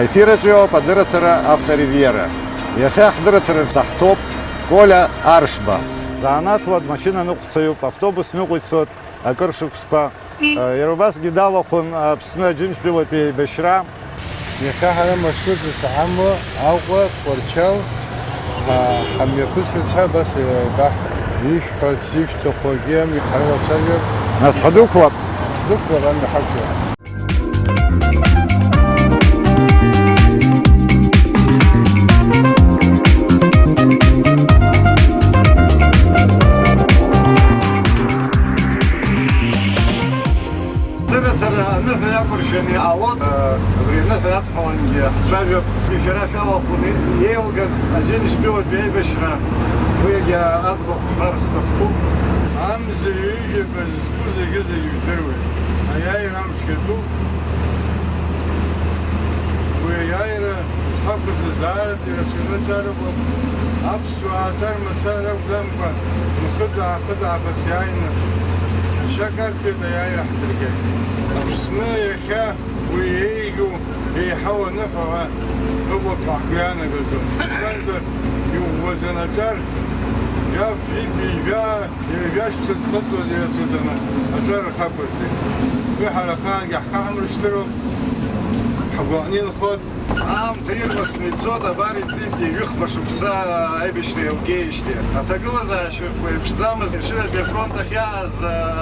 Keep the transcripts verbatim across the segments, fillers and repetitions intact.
Аефир аҿы иоуп адырраҭара Авторивиера. Иахьа ҳдырраҭара рҿы ҳҭоуп Коля Аршба. Занааҭла дмашьынаныҟәцаҩуп, автобус ныҟәицоит акыр шықәсқәа. Иара убасгьы далахәын Аԥсны Аџьынџьтәылатәи аибашьра. Иахьа ҳара машәырӡас ҳамоу Аҟәа, Тҟәарчал, ҳа-, ҳамҩаԥысырц ҳәа абас еибаҳҳәеит. Ишәҳәарц, ишәҭаху акгьы амҩа ҳарылацәажәап. Нас ҳдәықәлап. Ҳдәықәлап амҩа ҳақәлап. Дырраҭара аныҳәа иақәыршәаны иҟалоит. Абри аныҳәа иадҳәалангьы ҳцәажәап. Шәара шәалахәын еилгаз Аџьынџьтәылатәи аибашьра. Уигьы аӡбахә ҳҳәар сҭахуп. Амза ҩажәаба зызку зегьы-зегьы жәдыруеит. Аиааира амш иатәуп. Уи аиааира зхақәырҵаз даараӡа ирацәаҩны аҿар ыҟоуп. Аԥсуаа аҿар мацара ракәӡамкәа, нхыҵ-аахыҵ аахыс иааины, ашьа карҭәеит, аиааира ҳдыргеит. Аԥсны иахьа уи еиӷьу, еиҳау аныҳәа ҳәа ыҟоуп ҳәа ҳгәы иаанагаӡом. Избанзар, иӷәӷәаӡаны аҿар жәаф, жәибжь, жәаа, ҩажәа шықәса зхыҵуаз ирацәаӡаны аҿар рхақәырҵеит. Уи ҳара ахаангьы ҳхы ҳамыршьҭыроуп, ҳгәаҟны инхоит. Аамҭа ирмасны ицоит, абар иҵит ҩажәихԥа шықәса аибашьра еилгеижьҭеи. Аҭагылазаашьақәа еиԥшӡамызт Ешыратәи афронт ахь иааз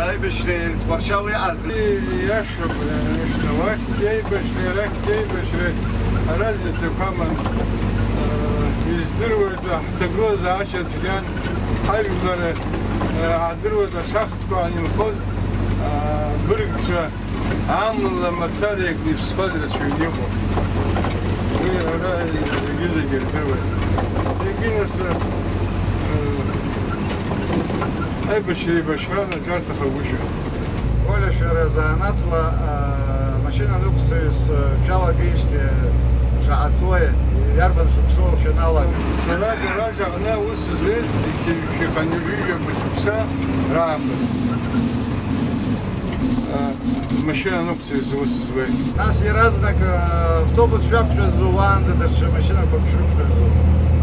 аибашьреи Тҟәарчал иааз. Иашоуп, иашоуп, уахьтәи аибашьреи арахьтәи аибашьреи аразницақәа аман. Издыруеит, ҳҭагылазаашьа цәгьан, ҳажәлар, ҳдыруеит, ашахтқәа анинхоз, абыргцәа. Амла мацара иагьыԥсуаз рацәаҩны иҟоуп. Уи ара зегьы-зегьы ирдыруеит. Егьи нас, э, аибашьра еибашьран аҿар ҭахагәышьон. Коля, шәара занааҭла, э, машьынаныҟәцаҩыс, э, шәалагеижьҭеи шаҟа ҵуеи, иарбан шықәсоу шәаналага? Сара гараж аҟны аус зуеит, иахьа ҩажәа шықәса раахыс. Э, машьынаныҟәцаҩыс. Ус зуеит. Нас иаразнак, э, автобус шәақәтәазу, уаанӡа даҽа машьынақәак шәрықәтәазу?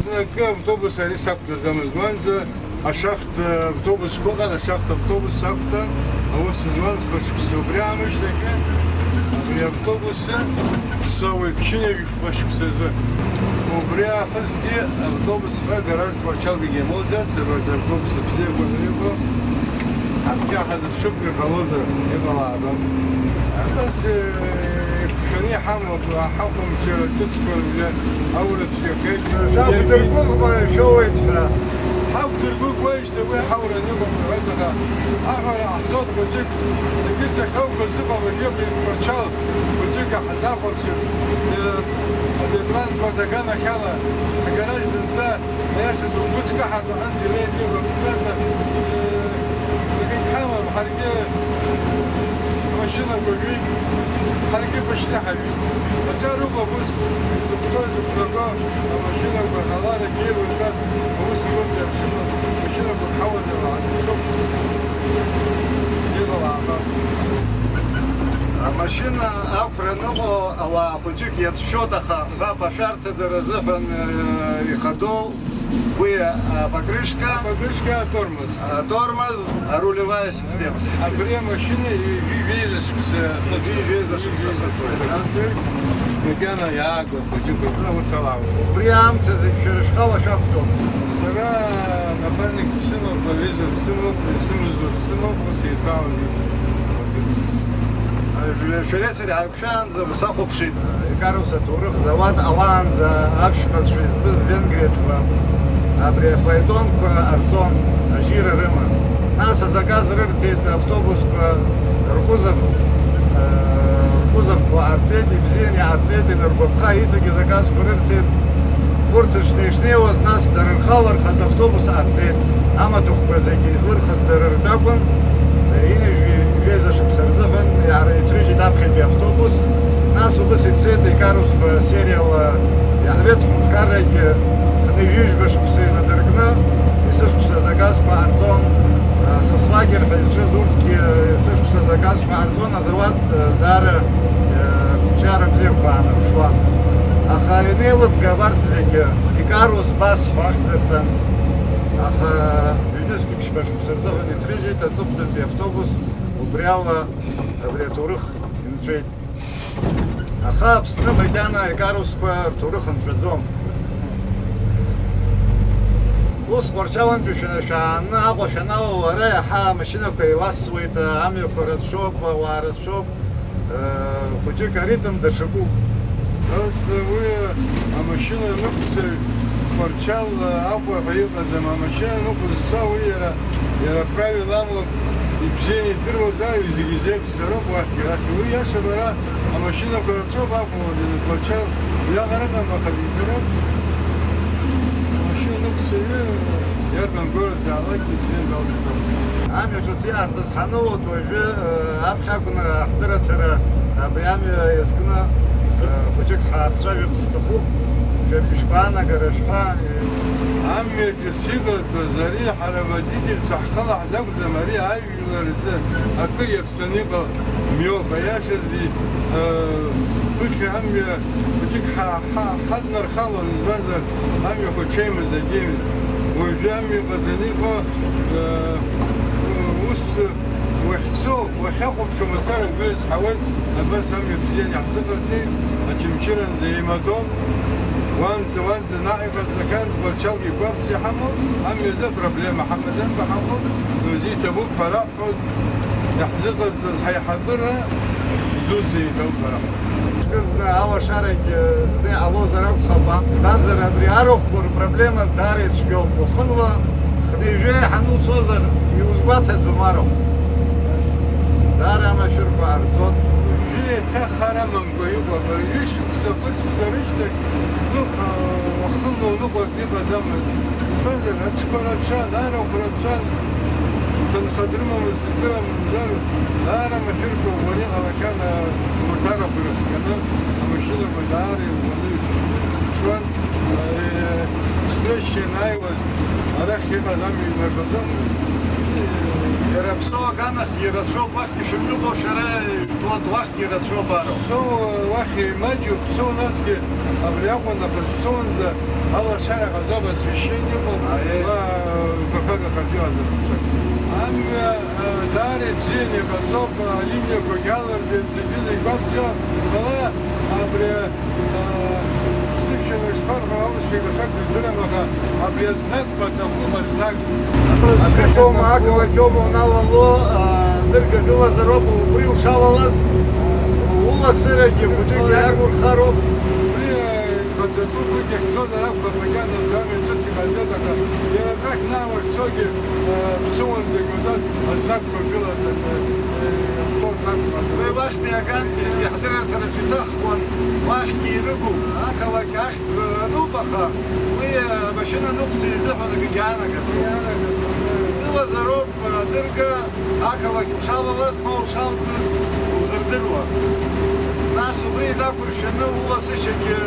Знакы автобус ари сақәтәаӡамызт, уаанӡа ашахт, э, автобусқәа ыҟан, ашахт автобус сақәтәан, аус зуан хәышықәса. Убри аамышьҭахьы абри автобус соуеит, ԥшьынҩажәи фба шықәсазы. Убри аахысгьы автобус ҳәа гараж Тҟәарчалгагьы иамоуӡац, абарҭ автобус бзиақәа анырго, ҳаԥхьа ҳазыԥшуп. Иҟалозар, иҟалаароуп. Абас, э, еиқәшәаны иҳамоуп, ҳахәамчара ҿыцқәа рыбжьы аура цәгьахеит. Шәақәдыргәыӷма ишәоуеит ҳәа. Ҳақәдыргәыӷуеижьҭеи уи ҳаура аныҟам рҳәоит, аха аҳәара ҟаҳҵоит хәыҷык, егьырҭ ахьоуқәа зыҟалогьы абри Тҟәарчал хәыҷык ҳазнахәаԥшырц, э, абри атранспорт аганахьала ҳгараж зынӡа Аиашаз угәы цкаҳартә аҟынӡа илеит иҟоу, избанзар, э, акгьы ҳамам, ҳаргьы амашьынақәа жәит, ҳаргьы башьҭы ҳажәит. Аҿар ыҟоуп ус, изықәтәоу, изықәнаго амашьынақәа, ҟаларагьы ирургаз аус ргәыԥ иаԥшьыма, машьынақәак ҳауазар ҳазыԥшуп, иҟалааҟа. Амашьына ақәра аныҟоу ауаа хәыҷык иацәшәоит, аха ҳәа апашәарҭа Дара рзыҳәан, э, ихадоу уи, а, покрышка, Покрышка, атормоз. Атормоз, а, рулевая система. Абри амашьына ҩажәи жәеиза шықәса хыҵуеит. Ҩажәи жәеиза шықәса хыҵуеит. Макьана иаагоит хәыҷык, ус ала. Убри аамҭазы шәара шәхала шәақәтәоуп. Сара напарник дсымоуп, Лиза дсымоуп, исымыздо дсымоуп, ус еицаауеит. Шәареи сареи Шәаанӡа сахәаԥшит, Икарус аҭоурых зауад ауаанӡа аԥшәмацәа изтәыз Венгриатәқәа абри афаетонқәа ҟарҵон, ажьира рыман. Нас азаказ рырҭеит, автобусқәа ркузов, э, ркузовқәа ҟарҵеит, ибзиан иҟарҵеит, инаргәаԥха, иҵегь азаказқәа рырҭеит. Урҭ шнеи-шнеиуаз, нас дара рхала рхатә автобус ҟарҵеит. Амаҭәахәқәа зегьы излырхыз дара ртәы акәын. Ҩажәи жәеиза шықәса рзыҳәан иаара иҭрыжьит аԥхьатәи автобус. Нас убыс ицеит Икарусқәа сериала. Асовет ҳәынҭқаррагьы хынҩажәижәаба шықәса инадыркны, есышықәса азаказқәа ҟарҵон. Соцлагер ҳәа изҿыз урҭгьы есышықәса азаказқәа ҟарҵон, азауад, даара, э, қәҿиара бзиақәа аанарԥшуан. Бас ҳәа ахьӡырҵан, аха ҩнызқь ԥшьба шықәса рзыҳәан иҭрыжьит аҵыхәтәантәи автобус, убри ала абри аҭоурых инҵәеит. Аха Аԥсны макьана икарусқәа рҭоурых нҵәаӡом. Ус Тҟәарчалантәи шәа-, шәааны Аҟәа шәаналало, ара иаҳа амашьынақәа еиласуеит, амҩақәа рацәоуп, ауаа рацәоуп, хәыҷык аритм даҽакуп. Нас уи амашьына аныҟәцаҩ Тҟәарчал Аҟәа ҳәа иҟаӡам, амашьына аныҟәызцо уи иара, иара аправила амоуп, ибзианы идыруазааит, зегьы зеиԥш Сароуп уахьгьы, арахьгьы. Уи иаша бара амашьынақәа рацәоуп акәу, Тҟәарчал уиаҟара ыҟам, аха зегьы дыруп. Амашьына аныҟәцаҩы иарбан гәаразаалакгьы бзианы далсӡом. Амҩа ҿыц иаарҵаз ҳанылоит уажәы, э, аԥхьа акәны ахдырраҭара абри амҩа иазкны, э, хәыҷык ҳаарцәажәарц ҳҭахуп. Шәаргьы шәгәаанагара шәҳәа, э. Амҩа ҿыц иҟарҵаз ари ҳара аводительцәа ҳхала ҳзақәӡам, ари ажәлар рзы акыр иаԥсаны иҟоу мҩоуп. Аиашазы, ԥыхьа амҩа хәыҷык ҳа-, ҳа-, ҳаднархалон, избанзар, амҩақәа ҽеимыз дагьеимыз. Уажәы амҩа ҟаҵаны иҟоу, ус уахьцо, уахьахәаԥшуа мацара угәы иазҳауеит, абас амҩа бзианы иаҳзыҟарҵеит, Очамчыранӡа еимадоуп, уанӡа, уанӡа. Наҟ иҟарҵахьан, Тҟәарчалгьы гәаԥс иҳамоу, амҩазы апроблема ҳамаӡамкәа ҳаҟоуп, узиҭабуп ҳәа раҳҳәоит, иаҳзыҟарҵаз ҳаиҳабыра дуӡӡа идауҳәара. Ҿкызны алашарагь зны иҟалозар акәхап, избанзар абри арахәқәа рпроблема даара ицәгьоуп, уахынла хынҩажәа иаҳаны уцозар иузгәаҭаӡом арахә. Даара амашәырқәа аарҵоит. Уажәы еиҭах ар амамкәа иҟоуп, ара ҩышықәса, хышықәса рышьҭахь, ну, уахынла уныҟәартә иҟаӡамызт. Избанзар, аҽқәа рацәан, арахә рацәан, сынхадрымамыз сыздырамзар, даара машәырқәа ӷәӷәаны иҟалахьан, урҭ арахә ирыхҟьаны, амашьынақәа даара иӷәӷәаны ирыхәаԥшуан. Встреча ианааиуаз, арахь иҟаз амҩа инарбаӡомызт. Иара Ԥсоу аганахьгьы ирацәоуп, уахьгьы шәымҩыҟоу шәара, уахьгьы ирацәоуп арахә. Ԥсоу уахь имаҷуп, Ԥсоу насгьы абри акәын, аха дцонӡа алашара ҟаҵо, асвященник ыҟоуп, Аиеи. Ма гәырхагахаргьы ыҟаӡам. Амҩа, а, даара ибзианы иҟаҵоуп, алиниақәагь алыргеит, зегьы зегь гәаҟ бзиоуп. Ала абри, а, ԥсышәала ишԥарҳәо, аурысшәа рацәак сыздырам, аха абри азнакқәа аҭахуп, азнак. Ақыҭоума, ақалақьоума уналало, а, дыргагылазароуп, убри ушалалаз, уласырагьы хәыҷык иаақәырхароуп. Убри, а, иҟаҵатәуп, уигь иахьцозар акәхап, макьаназы амҩа ҿыц иҟаҵеит, аха иара абрахь наҟ уахьцогьы, а, ԥсыуанӡагь уаҵас азнакқәа ргылаӡам, а, а, иахьтәоу азнакқәа. Уи уахьтәи агантәи иаҳдырраҭараҿы иҭахуан, уахьгьы ирыгуп. Ақалақь ахьӡ ануп, аха уи амашьына аныҟәцаҩ изыҳәан акгьы аанагаӡом. Иаанагаӡом, иаанагаӡом. Игылазароуп, адырга, ақалақь ушалалаз ма ушалҵыз узырдыруа. Нас убри инақәыршәаны уласышьагьы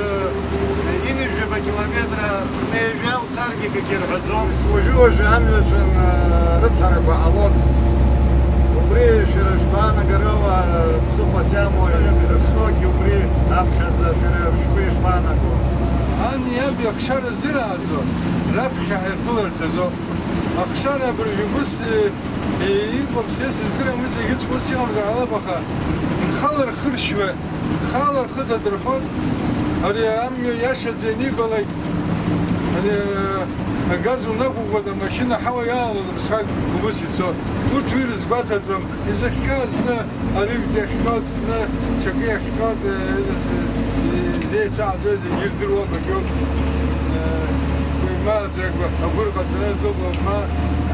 ҩынҩажәаба километра хынҩажәа уцаргьы акгьы рҳәаӡом. Уажәы-уажәы амҩаҿын, э, рыцҳарақәа ҟалон. Убри шәара шәгәаанагарала, э, ԥсыхәас иамоу, изыхҟьогьы убри аԥхьаӡа шәара шәгәы ишԥаанаго? Ани иаб иахшара зырааӡо, раԥхьа ҳаиргыларц азоуп. Ахшара абыржәы ус, э, э, иҟоуп, сара сыздырам, уи зегьы ус иҟамзар ҟалап, аха рхала рхыршьуа, рхала рхы ҭадырхоит. Ари амҩа иашаӡа ианибалак, ари, э, агаз унақәыӷәӷәоит, амашьына аҳауа иалалоит, убысҟак убыс ицоит. Урҭ уи рызгәаҭаӡом. Изыхҟьо зны арыжәтә иахҟьоит, зны ҽакы иахҟьоит, э, зеицәааӡои зегьы ирдыруа абыржәоуп. Э, маӡак агәыр ҟаҵаны дыҟоуп, ма.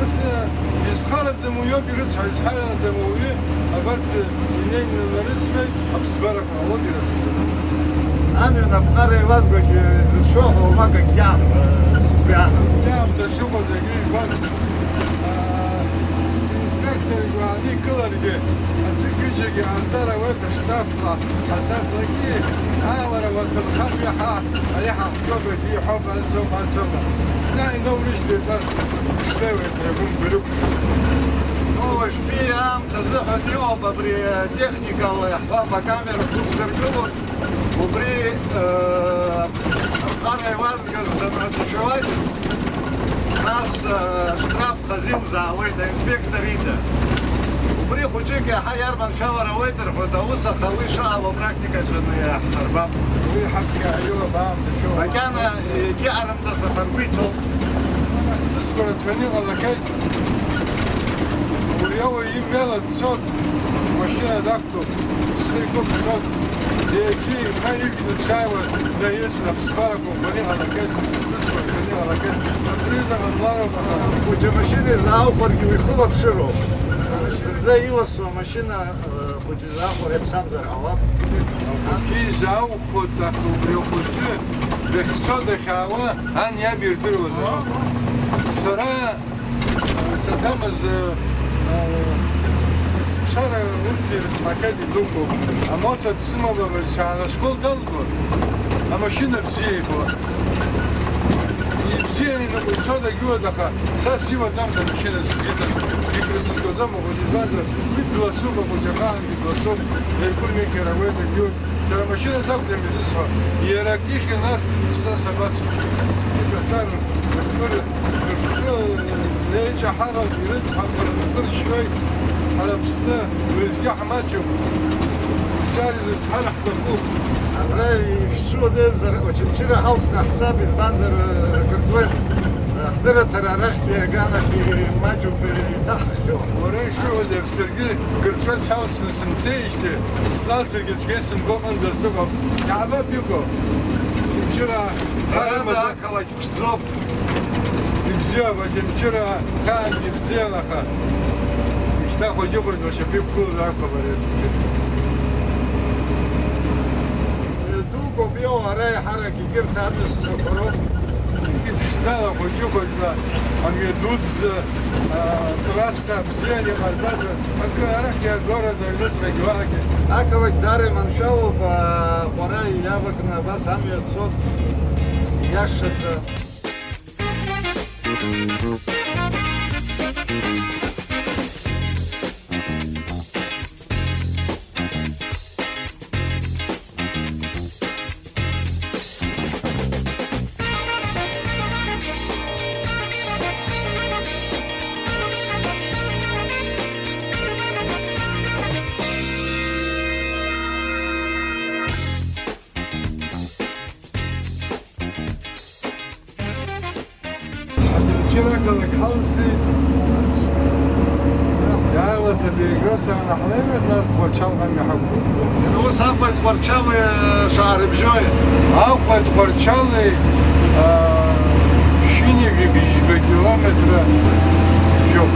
Ас, э, изхараӡам уиоуп ирыцҳа, изҳараӡам ауаҩы, абарҭ, э, инеины нарыцҳәеит, аԥсабарақәа ҟалоит ирацәаӡаны. Амҩан аԥҟара еилазгогьы зыцәшәо ҳәа уамак акгьы аам-, э, сгәы иаанагом. Иаамҭа шыҟоу зегьы ижәбоит. Инспектор игәааны икыларгьы, аӡәы-ҩыџьагьы ҟанҵар ауеит, ашьҭахьҟа ҳасаблагьы, аа, уара, уаҭынхамҩа ҳа, ари ҳахәҭоуп, егьи иҳәоуп, ас ауп, ас ауп. Наҟ иноурыжьуеит, нас, ишнеиуеит, иагәымбырҩуп. Ну, уажәтәи аамҭазыҳәан иҟоуп абри, э, техникала иаҳҳәап, акамера қәықәдыргылоит. Убри, э, Ара иуазгаз данрацәажәалак, нас, э, штраф хазы иузаауеит, аинспектор ида. Убри хәыҷык иаҳа иарманшәалар ауеит рҳәоит, аус аха уи шаҟало апрактикаҿы иаҳҳарбап. Уи ҳаԥхьа аиуа баамҭа шоуа. Макьана егьи арымӡац аҭаргәы иҭоуп. Ус рацәаны иҟалахьеит. Убри ауаҩ имҩала дцоит, машьына дақәтәоуп. Схы игәы ԥхьоит. Егьи, ма ижәны дшааиуа днаисын, аԥсабарақәа ӷәӷәаны иҟалахьеит, ԥҳәысқәа ӷәӷәаны иҟалахьеит. Абри изаҟа млароуп, аха. Хәыҷы амашьына изааухәаргьы уи ихылаԥшыроуп. Зынӡа иласу амашьына, э, хәыҷы изаахәар иаԥсамзар ҟалап. Ахәыҷы изаухәоит, аха убри ахәыҷы дахьцо дахьаауа ан иаб ирдыруазароуп. Сара Саҭамыз, э, э, с-, сыԥшара урҭ ирыцҳахьеит, идәықәуп. Амоҭа дсымоуп, саанашкол далгон. Амашьына бзиа ибо. Ибзианы иныҟәицо дагьуеит, аха са сиуадамкәа амашьына сызиҭаз. Икры сызгоӡом ахәыҷы, избанзар, уи дласуп, ахәыҷы ахаангьы дласуп. Еркәын ихьыр ауеит, дагьуеит. Сара амашьына сакәӡам изысҳәо, иара акы ихьыр, нас са сабацо? Икаҵәар, рхы, рхы неиҷаҳароуп, ирыцҳақәар рхы ршьуеит. Ҳара Аԥсны уеизгьы ҳмаҷуп. Ҳҿар ирызҳар ҳҭахуп. Абра ишәцәуадаҩызар, Очамчыра ҳалсны ҳцап, избанзар, ргырҵуеит. Ҳдырраҭара арахьтәи аганахь имаҷуп иҭаҳхьоу. Уара ишуҳәаз еиԥш, саргьы Гырҵәа салсны сымцеижьҭеи, сналсыргьы цәгьа исымбо аҟынӡа сыҟоуп. Иаабап иҟоу. Очамчыра ҳармаӡам. Ҳәарада, ақалақь ԥшӡоуп. Ибзиоуп, Очамчыра ахаангьы ибзиан, аха ишьҭа хәыҷы-хәыҷла шьапы иқәгылоз акәхап ари Очамчыра. Дукоуп иоуа, ара еиҳарак егьырҭ амҩа ссақәа роуп. Иԥшӡала, хәыҷы-хәыҷла амҩа дуӡӡа, а, трасса бзианы иҟарҵазар, акы арахь иагоит аҩныҵҟагь уаагьы. Ақалақь даара иманшәалоуп, а, ҟәара иавакны абас амҩа цоит, иашаӡа. Очамчыра ақалақь ҳалсит. Иаарлас аперекресток анаҳлеиуеит, нас Тҟәарчалҟа имҩаҳагоит. Ус Аҟәатә Тҟәарчали шаҟа рыбжьои? Аҟәатә Тҟәарчали, а, ԥшьынҩажәи быжьба километра бжьоуп.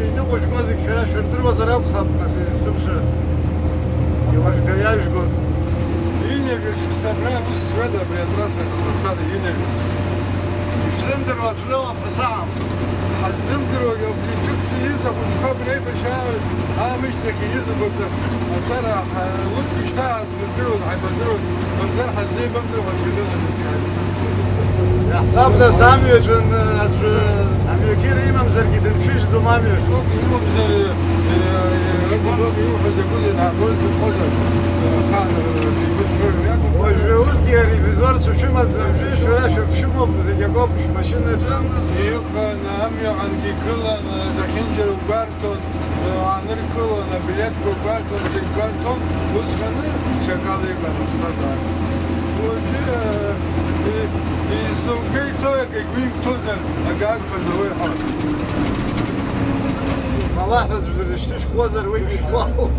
Иныҟәыжәго зегь шәара шәырдыруазар акәхап, нас, есымша иуажәга-иажәгон. Ҩынҩажәа шықәса абра аус зуеит абри атрасса мацара, ҩынҩажәа шықәса. Ишәзымдыруа аӡә дыҟоуп ҳәа саҳам. Ҳаззымдыруагь ауп, ҿыц ииз ахәыҷқәа абри аибашьра аамышьҭахь ииз убарҭ аҿар ҳа-, урҭгьы шьҭа Сыздыруаз, ҳаибадыруаз, мамзар ҳаззеибамдыруа аӡәгьы дыҟаӡам. Иаҳҳәап, нас, амҩаҿы аӡәы амҩақьыр имамзаргьы дыншәыжьӡом амҩаҿы. Ҳәоуп, имамзар, э, э, э, иуҳәо закәызеи, нагәылсыԥхьозар, э, хан, э, зегьы змыҩуа иакәым. Уажәы усгьы аревизорцәа шәымаӡам, шәара шәыԥшәымоуп, зегь акоуп, шәмашьынаҿы. Иҟан, амҩаҟангьы игылан, э, зехьынџьара угәарҭон. Уааныркылон, абилеҭқәа гәарҭон, зегь гәарҭон, усҟаны ҽакала иҟан аԥсҭазаара. Уажәы, э, излоугәеиҭо, акы игәимҭозар, акы агхазар уи ҳәа. Малаҳәа дышьҭышәхуазар, уигьы ишәгәаҟуп.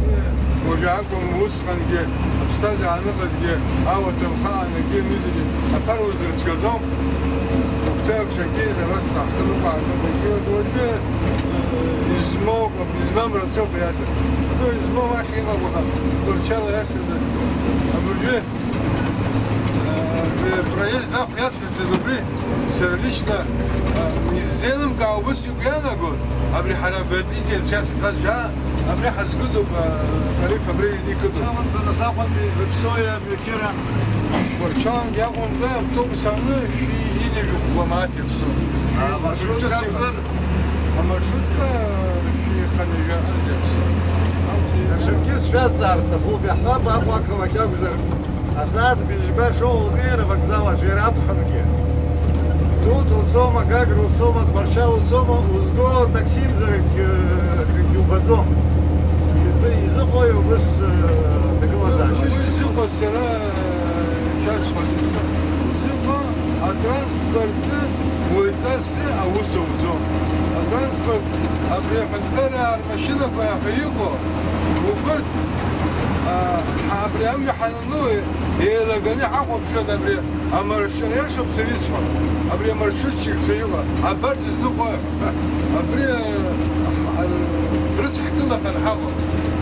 Уажәы акәым, усҟангьы аԥсҭазаара аныҟазгьы, ауаҭәа лхаан акгьы аҩызагьы аԥара узрыцәгьаӡом. Угәҭакцәагьы, сара саҳхырқәа аныҟагьы, уажәы измоу Измам рацәоуп, иашан. Ну, измам ахь иҟам, аха Тҟәарчал иашазы абыржәы, э, проезд ахә иацырҵеит убри. Сара лично, э, иззеилымкаауа ус игәы иаанагон, абри ҳара аводительцәа иацҳҵаз џьаа, абри ҳазгәыдоуп, э, Кариф абри иникыдуп. Шаманӡа нас Аҟәатәи зыԥсоу иамҩақьыра. Тҟәарчалгьы Аҟәантәи автобус аҩны шәи Ҩажәи хәба мааҭ иаԥсоуп. Амаршрутка акәзар? Амаршрутка шәи хынҩажәа азы иаԥсоуп. Даҽакгьы сшәазҵаар сҭахуп, иаҳҳәап, Аҟәа ақалақь акәзар, асааҭ бжьба шоу унеир авокзал аҿы иара аԥхынгьы. Гәдоуҭа уцома, Гагра уцома, Тҟәарчал уцома, узго таксимзаргь, э, акгьы убаӡом. Изыҟои убыс, э, аҭагылазаашьа? Уи зыҟоу сара, э, шәасҳәоит. Зыҟоу атранспорт уаҩҵас аус ауӡом. Атранспорт, абри аҳәынҭқараа рмашьынақәа ҳәа иҟоу, убырҭ, а, ҳа-, абри амҩа ҳанануи, еилаганы ҳахәаԥшуеит абри амаршрут, иашоуп сара исҳәо, абри амаршрутчикцәа иҟоу, абарҭ изныҟәо, абри, а, ҳа-, рыцҳкылаханы ҳаҟоуп.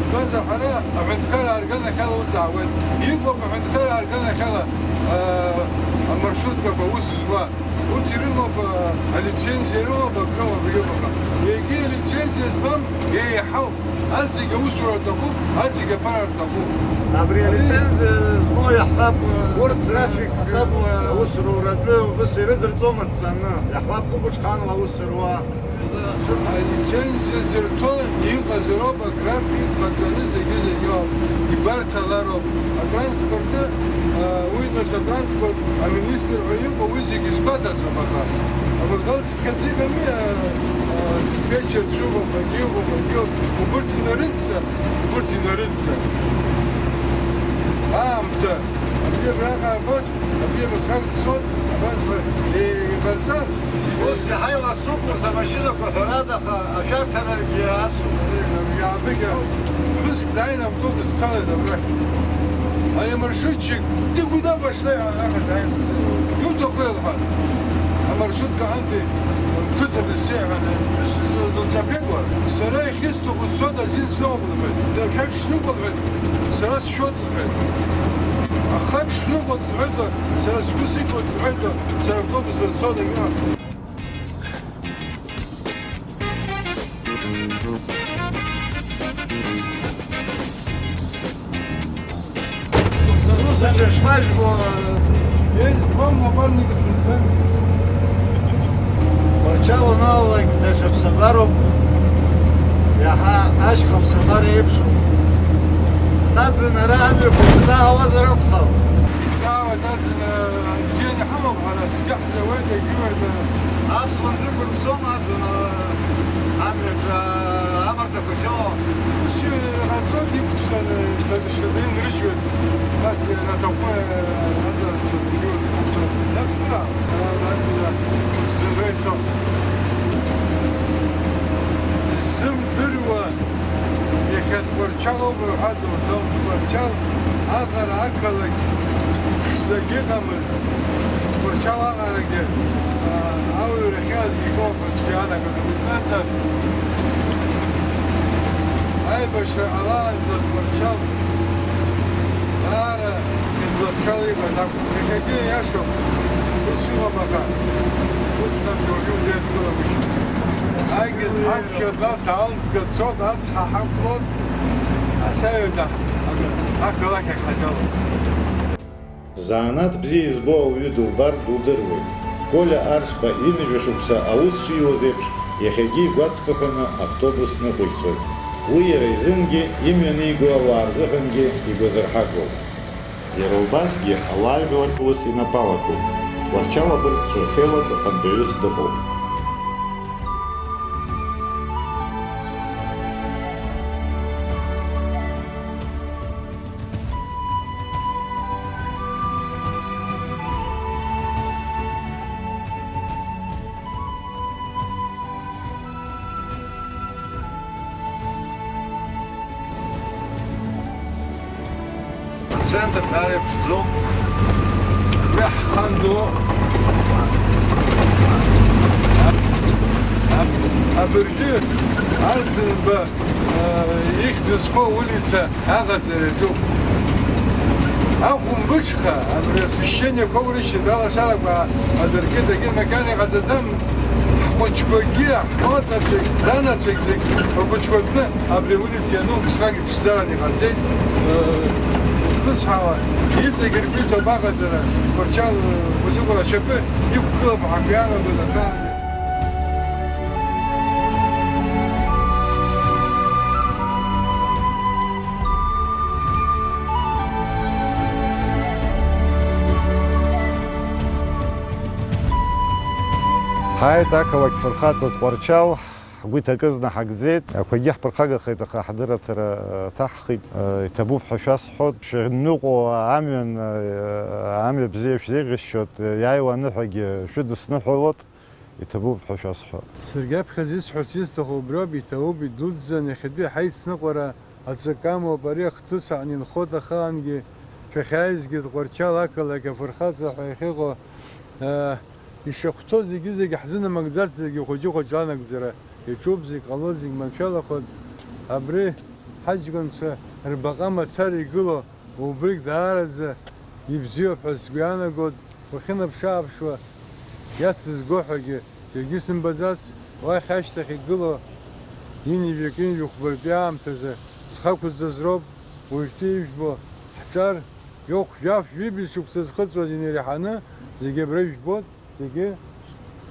Избанзар, ҳара аҳәынҭқараа рганахьала ус аауеит. Иҟоуп аҳәынҭқараа рганахьала, а, амаршруткақәа ус зуа. Урҭ ирымоуп, а, алицензиа ирымоуп, акрыма абриоуп, аха егьи алицензиа змам еиҳауп. Арҭ зегьы аусура рҭахуп, арҭ зегьы аԥара рҭахуп. Абри алицензиа змоу иаҳҳәап, урҭ трафик ҳасабла аусура уратәы убыс ирыдырҵома дцаны, иаҳҳәап, хәыԥ-ҽханла аус руа. Алицензиа зырҭо иҟазароуп, аграфик ҟаҵаны зегьы-зегьы ауп, ибарҭалароуп. Атранспорты, а, уи нас атранспорт аминистр ҳәа иҟоу, уи зегьы сгәаҭаӡом, аха авокзал цыԥхьаӡа иҟами, а, а, диспетчер цәыҟоуп, егьыҟоуп, егьыҟоуп, убырҭ инарыдҵа, убырҭ инарыдҵа. Аамҭа, абри абраҟа абас, абри абасҟак дцоит, абас, е-, иҟарҵар, Ус иаҳа иласуп урҭ амашьынақәа, ҳәарада, аха ашәарҭарагьы ацуп. Иаабыкьа ԥҳәыск дааин автобус дцалеит абрахь. Ари амаршрутчик дигәа-дагәа ашра иаҳаҳаит, дааин. Иуҭаху илҳәан. Амаршрутка антәи ҭыҵ абызшәа иаҳәан, лҿаԥеикуа, сара иахьысҭаху сцоит, азин сымоуп лҳәеит. Шәаԥшь сныҟәа лҳәеит, сара сшәоит лҳәеит. Ахаԥшь сныҟәоит лҳәеит, сара сгәы сықәлоит лҳәеит, сара автобус сызцоит, акы. Слушай, шмажь, э, я из вам напарника Тҟәарчал уаналалак, даҽа ԥсабароуп, иаҳа ашьха ԥсабара еиԥшуп. Наӡын ара амҩақәа узаауазар акәхап. Изаауеит, наӡын, бзианы иҳамоуп ҳара, цқьа ҳзауеит, егьиуеит. Аԥсуа нзықәырԥсома аӡын, а, амҩаҿы, а, амарҭақәа ахьыҟоу? Ус иҟарҵоит, иқәԥсаны, ишазы-шазы инрыжьуеит. Нас ианаҭаху, а, аӡын, ацхыраара, а, аӡын, зымреицәоу. Изымдыруа. Иахьа Тҟәарчал ауп уҳәа дурӡом, Тҟәарчал аҟара ақалақь ԥшӡагьы ыҟамызт. Тҟәарчал аҟарагьы, аа, ауаҩрахьы азгьы икоуп ҳәа сгәы иаанагоит, избанзар, аибашьра ҟалаанӡа Тҟәарчал даара хьыӡла-ԥшала иҟаз акәын. Иахьагьы иашоуп, ус иҟоуп, аха усҟан џьоугьы узеидкыламызт. Агьыз ҳақәшәаз, нас аалҵга цот, ацҳа ҳақәлот, асаҩада ақалақь ахь ҳаҿалон. Заанаҭ бзиа избо ауаҩы дубар дудыруеит. Колиа Аршба ҩынҩажәа шықәса аус шиуаз еиԥш, иахьагьы игәацԥыҳәаны автобус ныҟәицоит. Уи иара изынгьы, имҩаниго ауаа рзыҳәангьы игәазырҳагоуп. Иара убасгьы ауаажәлар рус инапы алакуп. Тҟәарчал абыргцәа рхеилак ахантәаҩыс дыҟоуп. Ацентр даара иԥшӡоуп. Абри ҳханду. Абыржәы Арӡынба, э, ихьӡ зхоу улица аҟаҵара иаҿуп. Ахәымбыҽха, абри асвященник аурышьҭит, алашарақәа адыркит, егьи макьана иҟаҵаӡам. Ҳхәыҷқәагьы, ҳмоҭацәагь, данацәагь зегь рхәыҷқәа кны абри аулица иануп, ԥсрак иԥшӡаран иҟарҵеит. Э, Ҳәа, иҵегь рбиҭоуп аҟаҵара, Тҟәарчал, э, Кәаҵыхәра ашьапы иқәгылап ҳәа иаанагоит ахаангьы. Ҳааит ақалақь фырхаҵа Тҟәарчал. Ҳгәы иҭакызны ҳагӡеит. Ақәагьы ҳԥырхагахеит, аха ҳдырраҭара, э, ҭаҳхит. Э, иҭабуп ҳәа шәасҳәоит. Шәынныҟәо амҩан, э, амҩа бзиа шәзеиӷьасшьоит. Иааиуа аныҳәагьы шәыдысныҳәалоит. Иҭабуп ҳәа шәасҳәоит. Саргьы аԥхьаӡа исҳәарц исҭаху убриоуп, иҭабуп, идуӡӡан, иахьатәи ҳаицныҟәара аҵакы амоуп, ари ахҭыс аан инхоит ахаангьы, шәахьааизгьы Тҟәарчал ақалақь афырхаҵа ҳәа иахьыҟоу, э, ишахәҭоу зегьы-зегьы ҳзынамыгӡацзаргьы, хәыҷы-хәыҷла анагӡара иаҿуп, зегь ҟало, зегь маншәалахоит. Абри ҳаҷкәынцәа рбаҟа мацара игылоу, убригь даараӡа ибзиоуп ҳәа сгәы иаанагоит. Уахьынаԥшы-ааԥшуа иацызго ҳәагьы џьаргьы сымбаӡац, уахь ашьҭахь игылоу ҩынҩажәи жәохәбатәи аамҭазы зхы ақәызҵаз роуп уажәтәи ижәбо, ҳҿар жәохә, жәаф, жәибжь шықәса зхыҵуаз инареиҳаны зегьы абра ижәбоит. Зегьы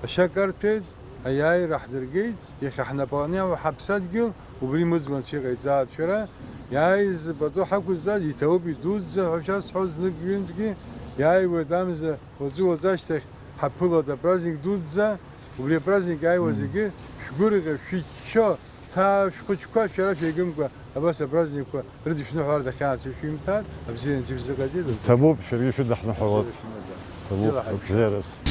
ашьа карҭәеит, аиааира ҳдыргеит, иахьа ҳнапаҟны иамоу ҳаԥсадгьыл убри мыӡуа анцәа иҟаиҵааит шәара, иааиз пату ҳақәызҵаз иҭабуп идуӡӡа ҳәа шәасҳәоит знык-ҩынтәгьы, иааиуеит амза уаҵәы-уаҵәы ашьҭахь ҳаԥылоит апраздник дуӡӡа, убри апраздник иааиуа зегьы шәгәырӷьа, шәыччо, ҭаа шәхәыҷқәа шәара шәеигымкәа абас апраздникқәа рыдышәныҳәаларц ахьаанцәа шәимҭааит, абзиара анцәа ишәзыҟаиҵеит, анцәа. Ҭабуп, шәаргьы шәыдаҳныҳәалоит. Абзиара шәымазааит. Ҭабуп, бзиара шәымазааит. Абзиараз.